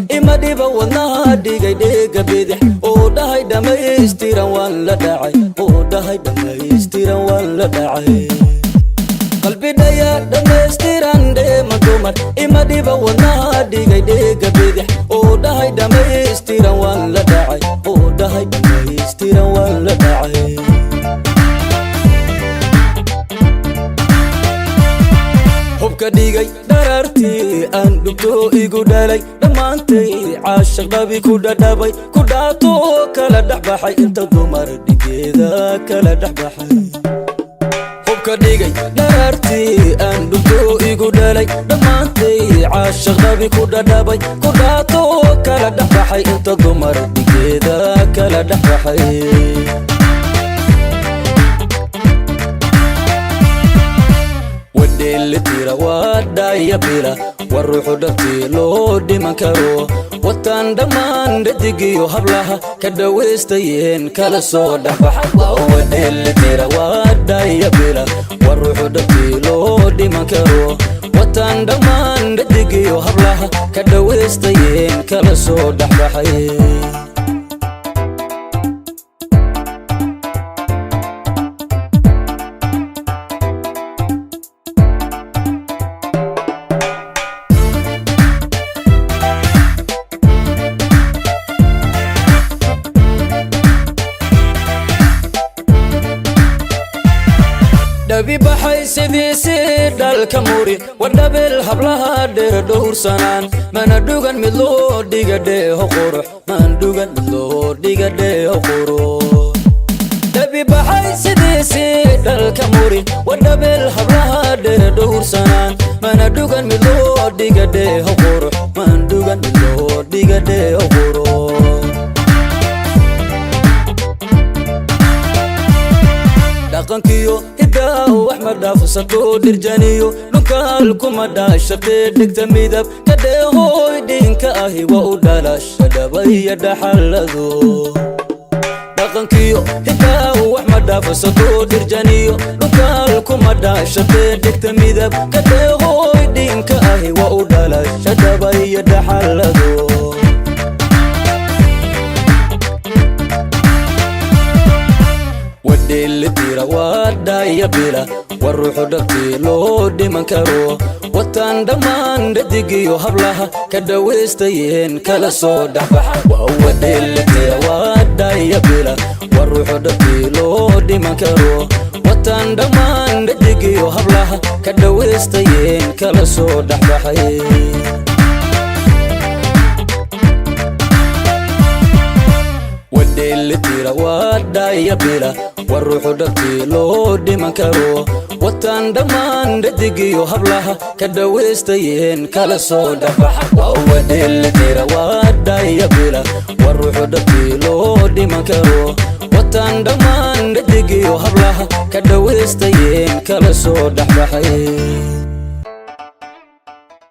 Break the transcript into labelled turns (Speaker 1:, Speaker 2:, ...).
Speaker 1: Ima dhiba wadnaha dhigay dheega bidix oo dhahay dhammaystiran waan la dhacay, oo dhahay dhammaystiran waan la dhacay. Qalbidhaya dhammaystiran dheema dumar, ima dhiba wadnaha dhigay dheega bidix oo dhahay dhammaystiran waan la dhacay, oo dhahay dhammaystiran waan la dhacay. Hubka dhigay dharaartii aan dhubto igu dhalay, dhammaantay caashiq dhabi ku dhadhabay, ku dhaato kala dhexbaxay inta dumar dhigeeda kala dhexbaxay. Hubka dhigay dharaartii aan dhubto igu dhalay, dhammaantay caashiq dhabi ku dhadhabay, ku dhaato kala dhexbaxay inta dumar dhigeeda kala dhexbaxay. Wadheelitira waa dhaya bila, war ruuxu dhabtii loo dhiman karo, wataan dhammaan dhadigiyo hablaha ka dhawaystayeen kala soo dhexbaxay. Wadheelitira waa dhaya bila, war ruuxu dhabtii loo dhiman karo, wataan dhammaan dhadigiyo hablaha ka dhawaystayeen kala soo dhexbaxay. Dhabi baxay sidiisii dhalka muri, wadhabel hablaha dheer dhowrsanaan, mana dhugan mid loo dhiga dheeho qurux, maan dhugan mid loo dhiga dheeho qurux. Dhabi baxay sidiisii dhalka muri, wadhabel hablaha dheer dhowrsanaan, mana dhugan mid loo dhiga dheeho qurux, maan dhugan mid loo dhiga dheeho qurux. Dhaqankiyo hidaahu wax ma dhaafsato, dhirjaniyo dhunkaal kuma dhaashatee, dhegta midab ka dheehooy dhinka ahi waa u dhalasha dhabaya dhaxallado. Dhaqankiyo hidaahu wax ma dhaafsato, dhirjaniyo dhunkaal kuma dhaashatee, dhegta midab ka dheehooy dhinka ahi waa u dhalasha dhabaya dhaxallado. Wadheelitira waa dhaya bila, war ruuxu dhabtii loo dhiman karo, wataan dhammaan dhadigiyo hablaha ka dhawaystayeen kala soo dhexbaxay. Wadheelitira waa dhaya bila, war ruuxu dhabtii loo dhiman karo, wataan dhammaan dhadigiyo hablaha ka dhawaystayeen kala soo dhexbaxay. Wadheelitira waa dhaya bila, war ruuxu dhabtii loo dhiman karo, wataan dhammaan dhadigiyo hablaha ka dhawaystayeen kala soo dhexbaxay. Wadheelitira waa dhaya bila, war ruuxu dhabtii loo dhiman karo, wataan dhammaan dhadigiyo hablaha ka dhawaystayeen kala soo dhexbaxay.